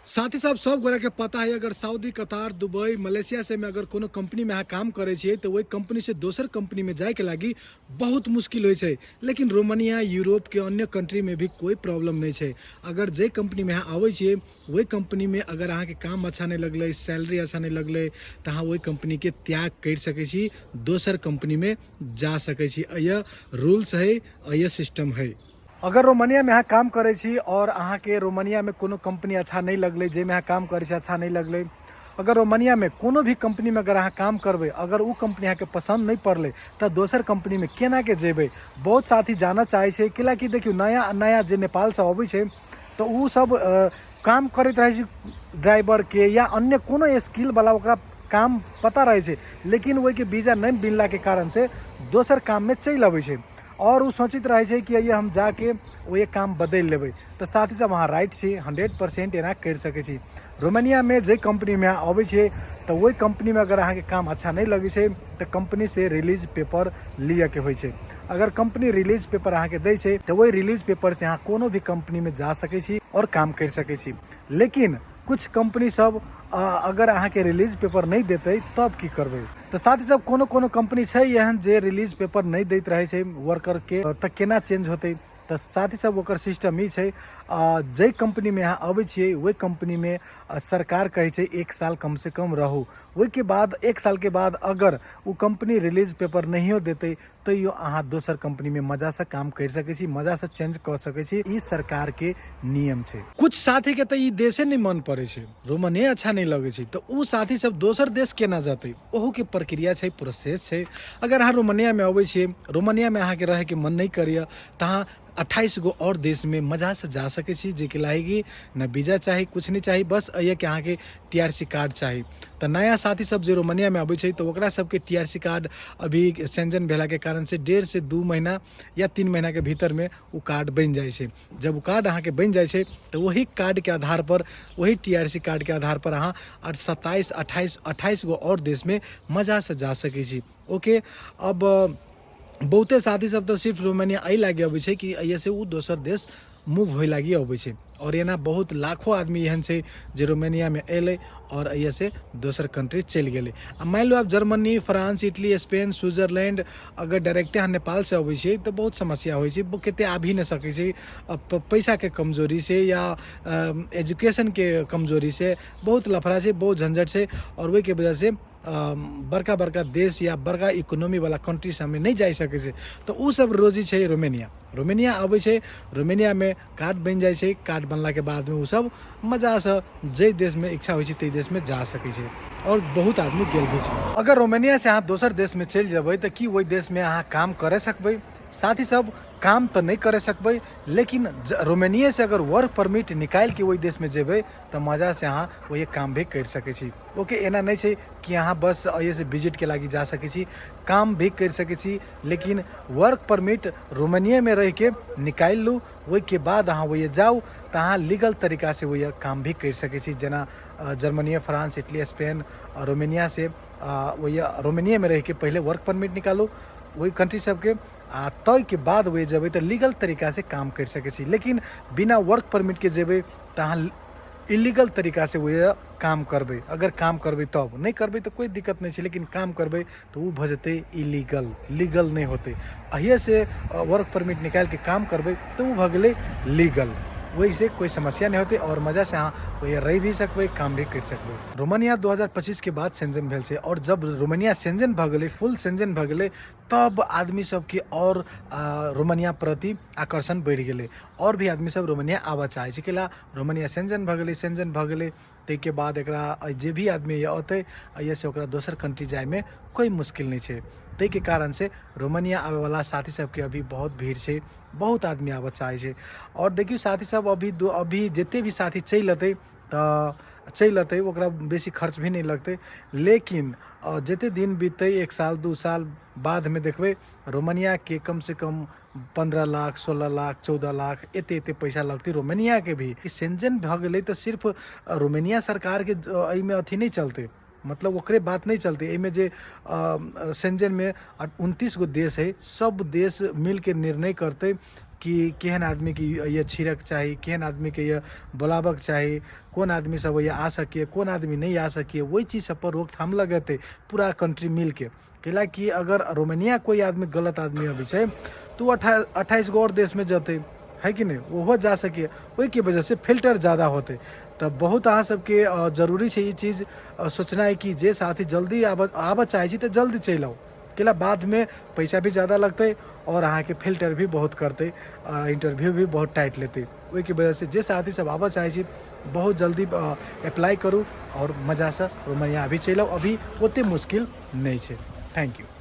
साथी साहब, सब गोरा के पता है, अगर सऊदी, कतार, दुबई, मलेशिया से में अगर कोनो कंपनी में अहाँ काम करै छियै तऽ ओहि कंपनी से दोसर कंपनी में जाय के लागी बहुत मुश्किल होइ छै। लेकिन रोमानिया, यूरोप के अन्य कंट्री में भी कोई प्रॉब्लम नहीं छै। अगर जे कंपनी में अहाँ आबै छियै, ओहि कंपनी में अगर अहाँके काम अच्छा नहीं लगलै, सैलरी अच्छा नहीं लगलै, तऽ अहाँ ओहि कंपनी के त्याग करि सकै छी, दोसर कंपनी में जा सकै छी। यह रूल्स है, यह सिस्टम है। अगर रोमानिया में अहाँ काम करै छी और अहाँके रोमानिया में कोनो कंपनी अच्छा नहीं लगलै, जाहिमे अहाँ काम करै छी अच्छा नहीं लगलै, अगर रोमानिया में कोनो भी कंपनी में अगर अहाँ काम करबै, अगर ओ कंपनी अहाँके पसन्द नहीं पड़लै तऽ दोसर कंपनी में केना के जेबै? बहुत साथी जानऽ चाहै छै। कैलाकि देखियौ, नया नया जे नेपालसँ अबै छै तऽ ओ सब काम करैत रहै छै ड्राइवरके या अन्य कोनो स्किल वाला, ओकरा काम पता रहै छै, लेकिन ओहिके वीजा नहि मिललाके कारणसँ दोसर काममे चलि अबै छै और ओ सोचैत रहै छै कि हम जाके ओ काम बदलि लेबै। तऽ साथी सब, अहाँ राइट छी, 100% एना करि सकै छी। रोमानियामे जाहि कम्पनीमे अहाँ अबै छियै, तऽ ओहि कम्पनीमे अगर अहाँके काम अच्छा नहि लगै छै तऽ कम्पनीसँ रिलीज पेपर लिअके होइ छै। अगर कम्पनी रिलीज पेपर अहाँके दै छै तऽ ओहि रिलीज पेपरसँ अहाँ कोनो भी कम्पनीमे जा सकै छी आओर काम करि सकै छी। लेकिन कुछ कम्पनी सब अगर अहाँके रिलीज पेपर नहि देतै तब की करबै? तऽ साथी सब, कोनो कोनो कम्पनी छै एहन जे रिलीज पेपर नहि दैत रहै छै वर्करके, तऽ केना चेंज होतै? तऽ साथी सब, ओकर सिस्टम ई छै, जाहि कम्पनीमे अहाँ अबै छियै, ओहि कम्पनीमे सरकार कहै छै एक साल कमसँ कम रहू। ओहिके बाद, एक सालके बाद अगर ओ कम्पनी रिलीज पेपर नहियो देतै, तैयो अहाँ दोसर कम्पनीमे मजासँ काम करि सकै छी, मजासँ चेंज कऽ सकै छी। ई सरकारके नियम छै। कुछ साथीके तऽ ई देशे नहि मन पड़ै छै, रोमने अच्छा नहि लगै छै, तऽ ओ साथी सब दोसर देश केना जेतै? ओहूके प्रक्रिया छै, प्रोसेस छै। अगर अहाँ रोमानियामे अबै छियै, रोमानियामे अहाँके रहैके मन नहि करैए, तऽ अहाँ 28 गो आओर देशमे मजासँ जा सकै छी, जाहिके लागि न वीजा चाही, किछु नहि चाही, बस एहिके अहाँके टीआरसी कार्ड चाही। तऽ नया साथी सब जे रोमानियामे अबै छै, तऽ ओकरा सबके टीआरसी कार्ड अभी सेंजन भेलाके कारणसँ 1.5 से 2 महीना या 3 महीनाके भीतरमे ओ कार्ड बनि जाइ छै। जब ओ कार्ड अहाँके बनि जाइ छै, तऽ वही कार्डके आधार पर, वही टीआरसी कार्डके आधार पर अहाँ आठ 27, 28, 28 गो आओर देशमे मजासँ जा सकै छी। ओके, अब बहुते साथी सब तऽ सिर्फ रोमानिया एहि लागि अबै छै कि एहिसँ ओ दोसर देश मूव होइ लागि अबै छै। आओर एना बहुत लाखो आदमी एहन छै जे रोमानियामे अयलै आओर एहिसँ दोसर कंट्री चलि गेलै। आ मानि लो आब Germany, France, Italy, Spain, Switzerland अगर डायरेक्टे अहाँ नेपालसँ अबै छियै तऽ बहुत समस्या होइ छै। कते आबि नहि सकै छै पैसाके कमजोरीसँ या एजुकेशनके कमजोरीसँ। बहुत लफड़ा छै, बहुत झंझट छै आओर ओहिके वजहसँ बड़का बड़का देश या बड़का इकोनॉमी वाला कंट्री सबमे नहि जाइ सकै छै, तऽ ओ सब रोजी छै रोमेनिया। रोमेनिया अबै छै, रोमेनियामे कार्ड बनि जाइ छै। कार्ड बनलाके बादमे ओ सब मजासँ जाहि देशमे इच्छा होइ छै, ताहि देशमे जा सकै छै आओर बहुत आदमी गेल भी छै। अगर रोमेनिया से अहाँ दोसर देशमे चलि जेबै, तऽ की ओहि देशमे अहाँ काम करै सकबै? साथी सब, काम तऽ नहि करै सकबै, लेकिन रोमेनिये से अगर वर्क परमिट निकालि के ओहि देशमे जेबै, तऽ मजासँ अहाँ ओहि काम भी करि सकै छी। ओके, एना नहि छै कि अहाँ बस एहिसँ विजिटके लागि जा सकै छी, काम भी करि सकै छी। लेकिन वर्क परमिट रोमानियामे रहिके निकालि लू, ओहिके बाद अहाँ ओहि जाउ, तऽ अहाँ लीगल तरीकासँ ओहि काम भी करि सकै छी। जेना Germany, France, Italy, Spain, Romania से ओहि रोमानियामे रहिके पहिले वर्क परमिट निकालू ओहि कंट्री सबके आ ताहिके बाद ओहि जेबै, तऽ लीगल तरीकासँ काम करि सकै छी। लेकिन बिना वर्क परमिटके जेबै, तऽ अहाँ इलीगल तरीकासँ ओहि काम करबै। अगर काम करबै तब, नहि करबै तऽ कोइ दिक्कत नहि छै, लेकिन काम करबै तऽ ओ भऽ जेतै इलीगल, लीगल नहि होतै। अहिएसँ वर्क परमिट निकालिके काम करबै, तऽ ओ भऽ गेलै लीगल। ओहिसँ कोइ समस्या नहि होतै आओर मजासँ अहाँ ओहि रहि भी सकबै, काम भी करि सकबै। रोमानिया 2025 के बाद सेंजन भेल छै आओर जब रोमानिया सेंजन भऽ गेलै, फुल सेंजन भऽ गेलै, तब आदमी सबके आओर रोमानिया प्रति आकर्षण बढ़ि गेलै आओर भी आदमी सब रोमानिया आबऽ चाहै छै। कैला रोमानिया सेंजन भऽ गेलै। सेंजन भऽ गेलै, ताहिके बाद एकरा जे भी आदमी अतै, एहिसँ ओकरा दोसर कंट्री जाइमे कोइ मुश्किल नहि छै। ताहिके कारणसँ रोमानिया आबैवला साथी सबके अभी बहुत भीड़ छै, बहुत आदमी आबऽ चाहै छै। आओर देखियौ साथी सब, अभी जते भी साथी चलि अतै तऽ चलि अतै, ओकरा बेसी खर्च भी नहि लगतै। लेकिन जते दिन बीततै, एक साल, 2 साल बादमे देखबै रोमानियाके कमसँ कम 15 लाख, 16 लाख, 14 लाख, एते एते पैसा लगतै रोमानियाके भी। सेंजन भऽ गेलै तऽ सिर्फ रोमानिया सरकारके एहिमे अथी नहि चलतै। मतलब ओकरे बात नहि चलतै। एहिमे जे सेंजनमे 29 गो देश है, सब देश मिलके निर्णय करतै कि केहन आदमीके ये छिड़क चाही, केहन आदमीके ये बोलाबक चाही, कोन आदमी सब ये आ सकिए, कोन आदमी नहि आ सकिए। ओहि चीज सब पर रोकथाम लगेतै पूरा कंट्री मिलके। कैला कि अगर रोमानिया कोई आदमी गलत आदमी अबै छै तऽ ओ 28 गो आओर देशमे जेतै, है कि नहि? ओहो जा सकिए। ओहिके वजहसँ फिल्टर जादा होतै। तऽ बहुत अहाँ सबके जरूरी छै ई चीज सोचनाइ कि जे साथी जल्दी आबऽ चाहै छी तऽ जल्दी चलि आउ, कैला बादमे पैसा भी जादा लगतै आओर अहाँके फिल्टर भी बहुत करतै, इंटरव्यू भी बहुत टाइट लेतै। ओहिके वजहसँ जे साथी सब आबऽ चाहै छी, बहुत जल्दी अप्लाई करू आओर मजासँ रोमानिया अभी चलि आउ। अभी ओते मुश्किल नहि छै। Thank you.